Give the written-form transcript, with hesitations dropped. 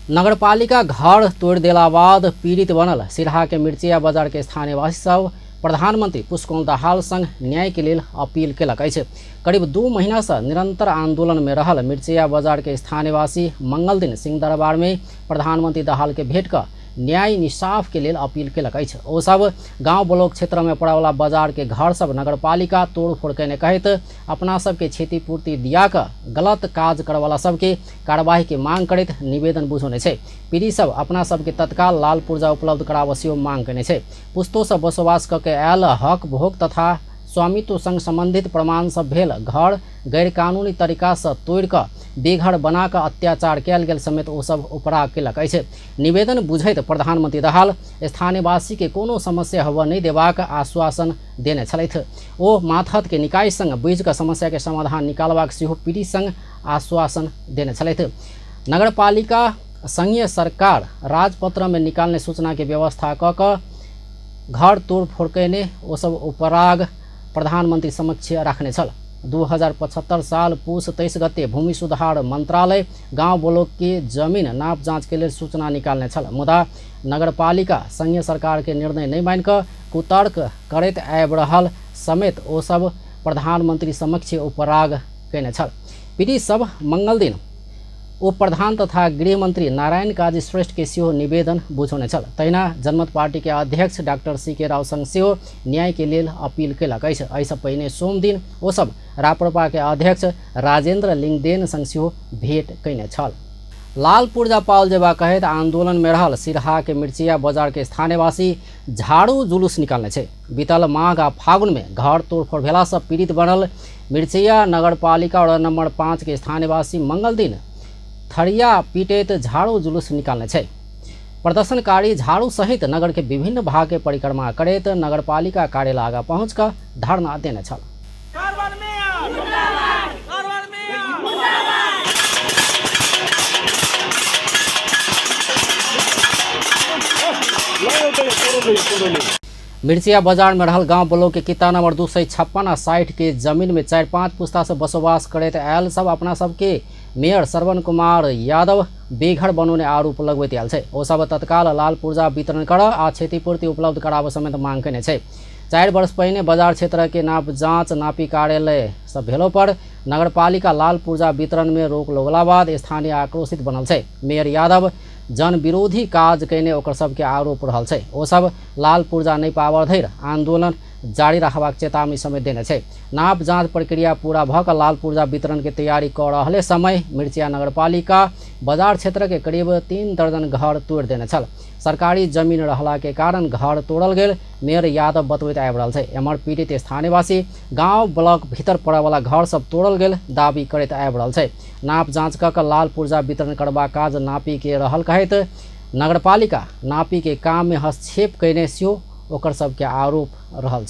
नगरपालिका घर तोड़ि देला बाद पीड़ित बनल सिरहा के मिर्चिया बाजार के स्थानीयवासी सब प्रधानमंत्री पुष्पकमल दाहाल संग न्याय के लेल अपील केलक अछि। करीब 2 महीना से निरंतर आंदोलन में रहल मिर्चिया बाजार के स्थानीयवासी मंगल दिन सिंहदरबार में प्रधानमंत्री दाहाल के भेंट क न्याय इंसाफ के लेल अपील केलक अछि। ओ सब गांव ब्लॉक क्षेत्र में पड़ेवाला बाजार के घर सब नगरपालिका तोड़फोड़ केने कहैत अपना सबके क्षतिपूर्ति दिया क गलत काज करवाला सबके कार्यवाही के मांग करैत निवेदन बुझौने छै। पीड़ित सब अपना सबके तत्काल लाल पुर्जा उपलब्ध कराबऽ सेहो मांग केने छै। पुस्तो सब बसोबास क के आयल हक भोग तथा स्वामित्व संग संबंधित प्रमाण सब भेल घर गैरकानूनी तरीका से तोड़ क बेघर बना क अत्याचार कयल गेल समेत ओ सब उपराग केलक अछि। निवेदन बुझैत प्रधानमंत्री दाहाल स्थानीयवासी के कोनो समस्या होबय नहि देबाक आश्वासन देने छलथि। ओ मातहत के निकाय संग बुझि क समस्या के समाधान निकालबाक सेहो पीड़ित संग आश्वासन देने छलथि। नगरपालिका संघीय सरकार राजपत्र में निकालने सूचना के व्यवस्था क क घर तोड़फोड़ कयने ओ सब उपराग प्रधानमंत्री समक्ष राखने छल। 2075 साल पुस 23 गते भूमि सुधार मंत्रालय गांव ब्लॉक के जमीन नाप जांच के लेल सूचना निकालने छल, मुदा नगरपालिका संघीय सरकार के निर्णय नहीं मान क कुतर्क करैत आबि रहल समेत ओ सब प्रधानमंत्री समक्ष उपराग कयने छल। पीड़ित सब मंगल दिन उप प्रधान तथा गृहमंत्री नारायण काजी श्रेष्ठ के सेहो निवेदन बुझौने छल। तहिना जनमत पार्टी के अध्यक्ष डॉक्टर सी के राव संग सेहो न्याय के लेल अपील केलक अछि। एहिसँ पहिने सोम दिन ओ सब राप्रपा के अध्यक्ष राजेंद्र लिंगदेन संग सेहो भेंट कयने छल। लाल पुर्जा पाओल जेबा कहैत आंदोलन में रहल सिरहा के मिर्चिया बाजार के स्थानीयवासी झाड़ू जुलूस निकालने छै। बीतल माघ आ फागुन में घर तोड़फोड़ भेला से पीड़ित बनल मिर्चिया नगरपालिका वार्ड नंबर 5 के स्थानीयवासी मंगल दिन थरिया पीटैत झाड़ू जुलूस निकालने छै। प्रदर्शनकारी झाड़ू सहित नगर के विभिन्न भाग के परिक्रमा करैत नगरपालिका कार्यालय आगा पहुँच क धरना देने छल। मिर्चिया बाजार में रहल गांव ब्लॉक के किता नंबर 256 आ 60 के जमीन में 4-5 पुस्ता से बसोबास करैत आयल सब अपना सबके मेयर श्रवण कुमार यादव बेघर बनौने आरोप लगबैत आयल छै। ओ सब तत्काल लाल पुर्जा वितरण कर आ क्षतिपूर्ति उपलब्ध कराबऽ समेत मांग केने छै। 4 वर्ष पहिने बाजार क्षेत्र के नाप जांच नापी कार्यालय सब भेलो पर नगरपालिका लाल पुर्जा वितरण में रोक लगला बाद स्थानीय आक्रोशित बनल छै। मेयर यादव जन विरोधी काज कयने ओकर सबके आरोप रहल छै। ओ सब लाल पुर्जा नहि पाबऽ धरि आंदोलन जारी रखबाक चेतावनी समेत देने छै। नाप जांच प्रक्रिया पूरा भऽ कऽ लाल पुर्जा वितरण के तैयारी कऽ रहले समय मिर्चिया नगरपालिका बाजार क्षेत्र के करीब 3 दर्जन घर तोड़ि देने छल। सरकारी जमीन रहला के कारण घर तोड़ल गेल मेयर यादव बतबैत आबि रहल छै। एम्हर पीड़ित स्थानीयवासी गांव ब्लॉक भीतर पड़यवाला घर सब तोड़ल गेल दावी करैत आबि रहल छै। नाप जांच कऽ कऽ लाल पुर्जा वितरण करबाक काज नापी के रहल कहैत नगरपालिका नापी के काम में हस्तक्षेप कयने सेहो ओकर सबके आरोप रहल छै।